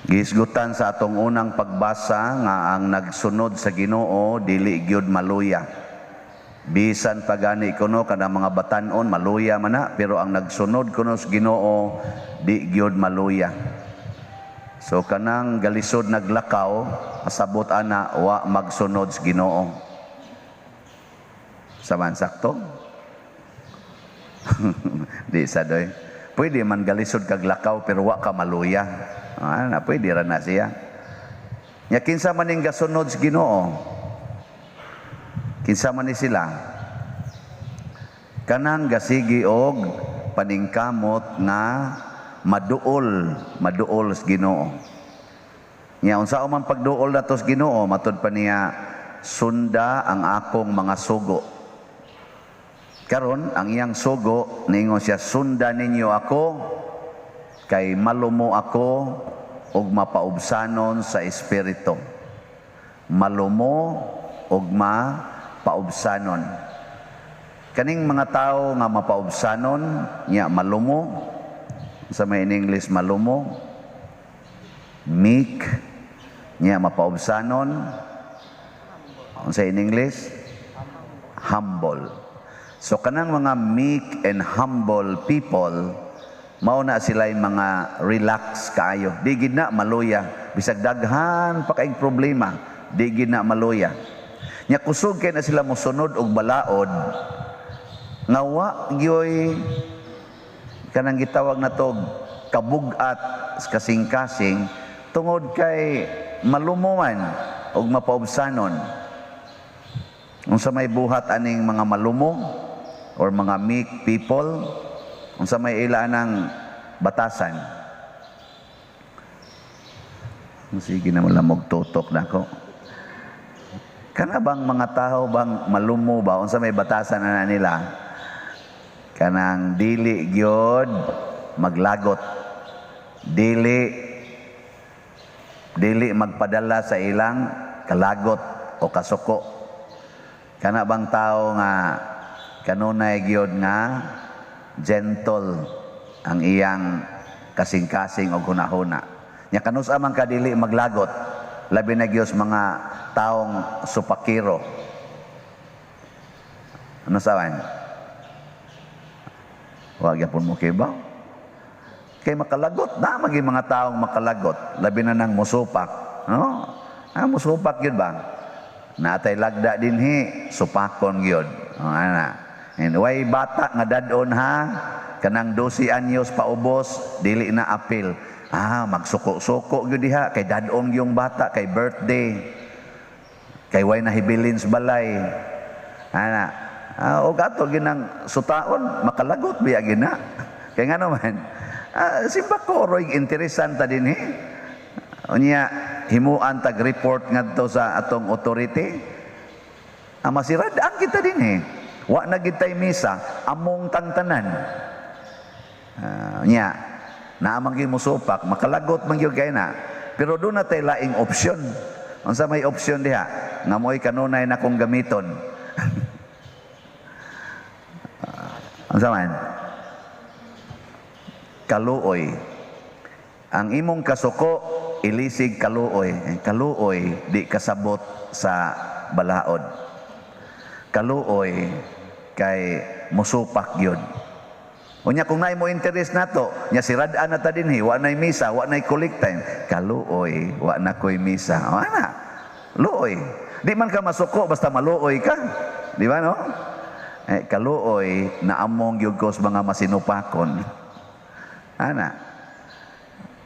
Gihisgutan sa atong unang pagbasa nga ang nagsunod sa Ginoo dili gyud maluya. Bisan pa gani kuno kanang mga batan-on maluya man na, pero ang nagsunod kuno sa Ginoo di gyud maluya. So kanang galisod naglakaw, kasabot ana wa magsunod sa Ginoo. Saman sakto? Di sa doy. Pwede man galisod kag lakaw pero wa ka maluya. Ah, na pwede ra na siya. Nya kinsa man ning gasunod sa Ginoo? Kinsa man ni sila? Kanang gasigi og paningkamot nga maduol, maduol sa Ginoo. Nya unsa man pagduol nato sa Ginoo, matud pa niya, "Sunda ang akong mga sugo." Karon ang iyang sugo, niingon siya, "Sunda ninyo ako kay malumo ako ug mapaubsanon sa espiritu." Malumo ug mapaubsanon. Kaning mga tao nga mapaubsanon, nya malumo, sa may in English malumo, meek, nya mapaubsanon, unsa in English? Humble. So kanang mga meek and humble people, mao na sila yung mga relax kaayo. Di gid na maluya. Bisag daghan pa kaayong problema, di gid na maluya. Nya kusog kay na sila mosunod og balaod nga wa gyoy kanang gitawag na tog kabugat sa kasing-kasing tungod kay malumo man og mapaubsanon. Unsa may buhat aning mga malumo or mga meek people? Unsa may ila ng batasan? Sige na malamog tutok na ako. Kana bang mga tao bang malumo ba? Unsa may batasan na nila? Kanang dili gyud maglagot. Dili magpadala sa ilang kalagot o kasuko. Kana bang tao nga kanunay gyud nga gentle ang iyang kasing-kasing o hunahuna. Nya kanus-a man ka dili maglagot, labi na gyud sa mga taong supakiro? Ano sawan? Wa gyapon mo kibaw. Kay makalagot na maging mga taong makalagot, labi na nang musupak, no? Ah, musupak yun ba? Natay lagda dinhi, supakon gyud. Oh, ana. And way bata nga dadon ha, kanang 12 anyos paubos, dili na apil. Ah, magsuko-suko gyud diha kay dadon yung bata kay birthday. Kay way nahibilin sa balay. Ana. Ah, og ato ginang sutaon, makalagot biya gina. Kay ngano man? Ah, simba ko roy interesanta dinhi. Unya himuan tag report ngadto sa atong authority. Ah, masirad ang kita dinhi. Wa na gitay misa, among tangtanan. Ah, nya naa man gyud mosupak, makalagot man gyud kay na. Pero doon na tay laing opsyon. Unsa may opsyon diha? Nga mo'y kanunay na kong gamiton. Unsa man? Kaluoy. Ang imong kasuko ilisig kaluoy. Eh, kaluoy di kasabot sa balaod. Kaluoy kay musupak gyud. Unya kung naay mo interest nato, nya sirad-an na ta dinhi, wa nay misa, wa nay collect time. Kaluoy, wa na koy misa. O ana. Luoy. Di man ka masuko basta maluoy ka. Di ba, no? Eh, kaluoy na among gyud ko sa mga masinupakon. Ana.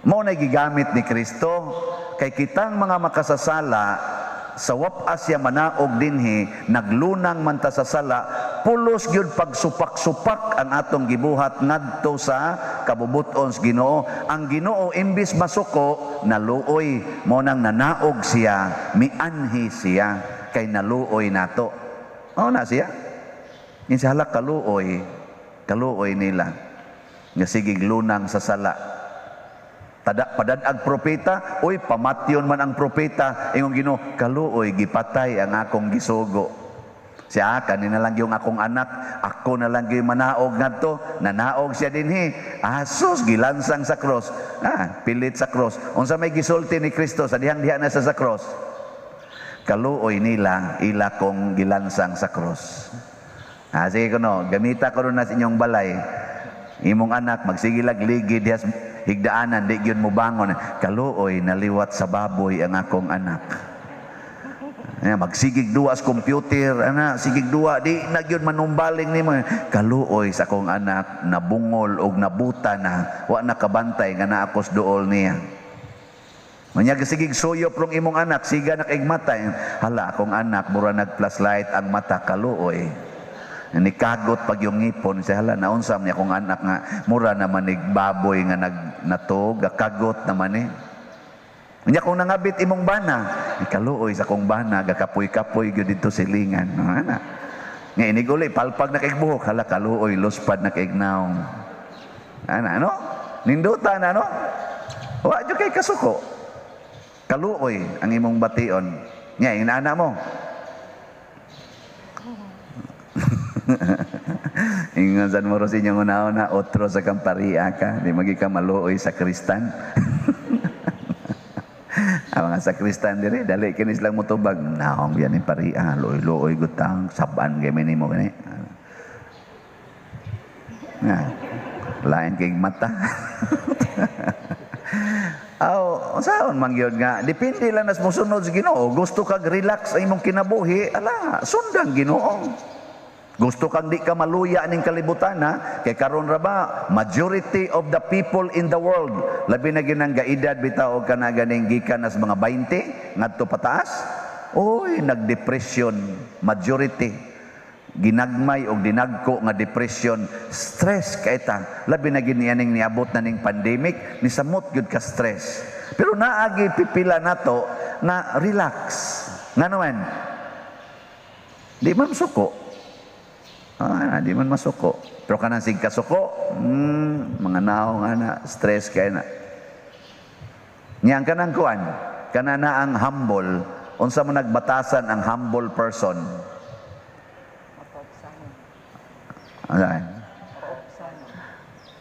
Mao na gigamit ni Kristo kay kitang mga makasasala sa wapas siya manaog dinhi, naglunang man ta sa sala, pulos gyud pagsupak-supak ang atong gibuhat ngadto sa kabubuton sa Ginoo. Ang Ginoo imbis masuko, naluoy. Mo nang nanaog siya, mianhi siya kay naluoy nato. Mao na siya. Insa hala kaluoy, kaluoy nila nga sigig lunang sa sala. Tada padad-ag propeta, uy, pamatyon man ang propeta, ingong Ginoo, kaluoy gipatay ang akong gisugo. Siya, kanina lang yung akong anak, ako na lang yung manaog ngadto, nanaog siya dinhi. Asus, gilansang sa cross. Ah, pilit sa cross. Unsa may gisulti ni Kristo sa dihang diha na sa cross? Kaluoy nila, ila kong gilansang sa cross. Ah, sige kuno, gamita ko na sa inyong balay. Imong anak magsige lag ligi diha higdaanan, di gyud mo bangon. Kaluoy, naliwat sa baboy ang akong anak. Ay, magsigig duwa sa computer, ana, sigig duwa, di na gyud manumbaling nimo. Kaluoy sa akong anak, nabungol og nabuta na, wa na kabantay nga naa ko sa duol niya. Manyag sigig suyop rong imong anak, siga na kay mata. Hala, akong anak, mura nag-flashlight ang mata, kaluoy. Nikagot pag yung ngipon, siya, hala, naunsam niya akong anak nga, mura naman baboy nga nag natog, kagot naman eh. Unya kung nangabit imong bana, ikaluoy sa akong bana, gakapoy-kapoy gyud dito silingan. Ana. Nga iniguli palpag na kay buhok, hala, kaluoy, luspad na kay naong. Ana, ano? Ninduta na, no? Wa jud kay kasuko. Kaluoy ang imong bation. Nya inana mo. Ingon san mo ro sa inyong una-una, otro sa kamparia ka, di magi ka maluoy sa kristan. Ang mga sakristan diri, dali kini silang mutubag, naong yan ni paria, luoy-luoy gutang, saban kay nimo gani. Nga, lain kay mata. Aw, saon man gyud nga, depende lang nas mosunod sa Ginoo. Gusto kag relax ang imong kinabuhi, ala, sundan Ginoo. Gusto kang di ka maluya ning kalibutan, ha? Kay karon ra ba majority of the people in the world, labi na ginang gaedad bitaw og kana ganing gikan nas mga 20 ngadto pataas, oy, nagdepression majority, ginagmay og dinagko nga depression, stress kay ta, labi na gini aning niabot na ning pandemic, nisamot gyud ka stress. Pero naagi pipila nato na relax ngano man di man suko. Ah, di man masuko. Pero kanang sig kasuko, mga naong ana, stress kay na. Niyang kanang kuan, kana na ang humble, unsa mo nagbatasan ang humble person? Ano?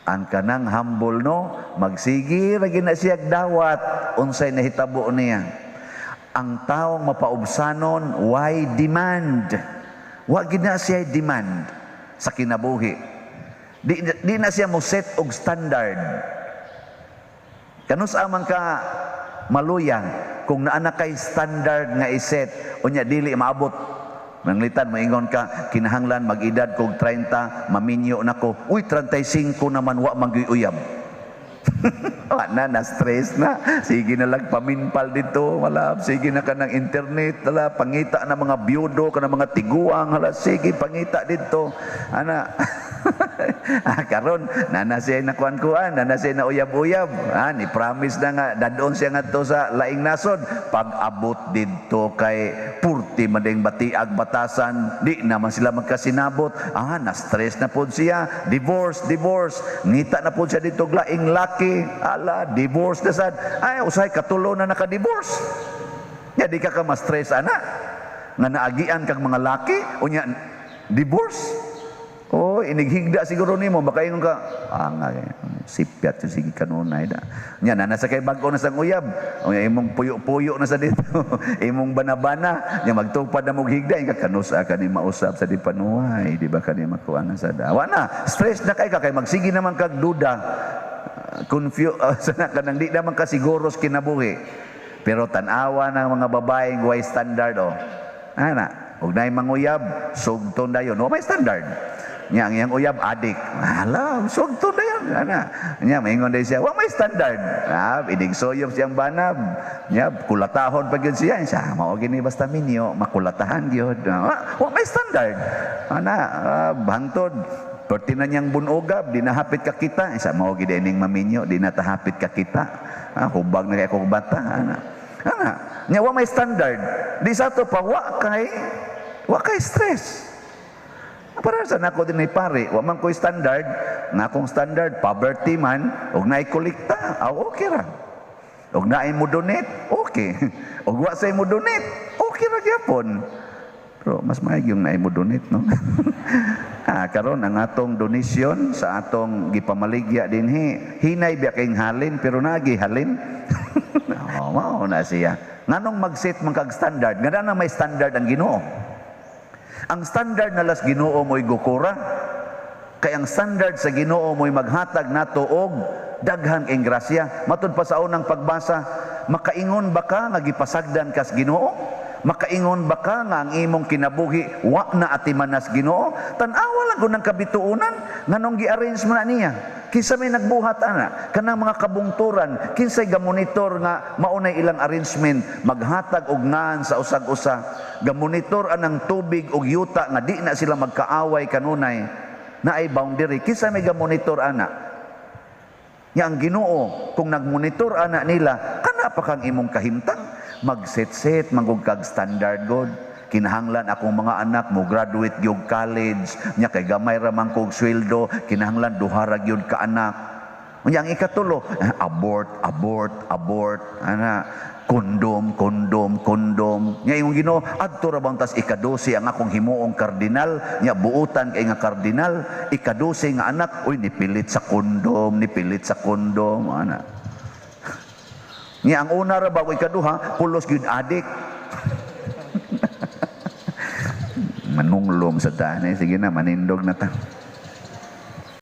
Ang kanang humble, no, magsigi ra na siya dawat unsay nahitabo niya. Ang taong mapaubsanon, why demand? Wa gid na siya demand sa kinabuhi. Di na siya mo set og standard. Kanus amang ka maluya kung naa na kay standard nga iset, unya dili maabot. Manglitan maingon ka, kinahanglan mag-edad kog 30, maminyo na ko. Uy, 35 naman wa man gyud uyab. Wa na, na-stress na. Sige na lang paminpal dito, wala. Sige na ka ng internet, wala. Pangita na mga biyudo, ka ng mga tiguang, wala. Sige, pangita dito. Ana, ah, karon nana siya nakuan-kuan, nana siya na uyab-uyab. Ah, ni promise na nga, dadon siya ngadto sa laing nasod. Pag abot didto kay purti mading batiag batasan, di naman sila magkasinabot. Ah, na-stress na pod siya. Divorce, divorce. Ngita na pod siya dito laing laki. Ala, divorce na sad. Ay, usahay katulo na naka-divorce. Ya, di ka ma-stress, ana. Nga naagian kag mga laki, unya, divorce. Oh, inighigda siguro nimo baka ingon ka, ah, nga, sipyat yung sige kanunay da. Nya na nasa kay bag-o na sang uyab. O imong puyo-puyo na sa dito. Imong banabana, nya magtupad na mong higda, inga kanus ka ni mausab sa di panuay, di ba kani makuha na sa da. Wa na, stress na kay ka kay magsige naman kag duda. Confuse sana kanang di naman ka siguro sa kinabuhi. Pero tan-awa ng mga babaeng way standard oh. Ana, ug naay manguyab, sugton dayon. Wa may standard. Nya ang iyang uyab adik. Hala, sugton dayon. Ana. Nya maingon day siya, wa may standard. Ah, inig soyop siyang banab. Nya kulatahon pa gyud siya. Siya mao gini basta minyo, makulatahan gyud. Ah, wa may standard. Ana, bangtod. Perti na niyang bunugab, di nahapit ka kita. Isa mao gid ining maminyo, di na tahapit ka kita. Ah, hubag na kay akong bata. Ana. Ana, nya wa may standard. Di sa to pa wa kay stress. Para sa nako din ni pare, wa man ko'y standard, nga akong standard poverty man, og naay kolekta, aw okay ra. Og naay mo donate, okay. Og wa say mo donate, okay ra gyapon. Pero mas maayong yung naay mo donate, no? Karon ang atong donation sa atong gipamaligya dinhi, hinay biya kayong halin pero nagi halin. Oh, mao na siya. Nganong mag-set man kag standard? Nga na may standard ang Ginoo. Ang standard na las Ginoo mo'y gukura. Kay ang standard sa Ginoo mo'y maghatag nato og daghan kay grasya. Matud pa sa unang pagbasa, makaingon ba ka nga gipasagdan kas Ginoo? Makaingon ba ka nga ang imong kinabuhi wa na atimanas Ginoo? Tan-awa lang kung ng kabituonan nganong gi-arrange mo na niya. Kinsa may nagbuhat ana? Kanang mga kabungturan, kinsay gamonitor nga maunay ilang arrangement maghatag og ngan sa usag-usa. Gamonitor anang tubig og yuta nga di na sila magkaaway kanunay. Naay boundary, kinsa may gamonitor ana? Nya ang Ginoo kung nagmonitor ana nila, kana pa kang imong kahimtang, mag-set-set man gud kag standard god. Kinahanglan akong mga anak mo graduate gyud college, nya kay gamay ra man kog sweldo, kinahanglan duha ra gyud ka anak. Unya ang ikatulo, abort, abort, abort, ana, kondom, kondom, kondom. Nya imong Ginoo, adto ra bang tas ikadose ang akong himuong kardinal, nya buutan kay nga kardinal, ikadose nga anak, uy nipilit sa kondom, nipilit sa kondom, ana. Nya ang una ra ba o ikaduha, pulos gyud adik. Manunglom sa tanay, sige na, manindog na ta.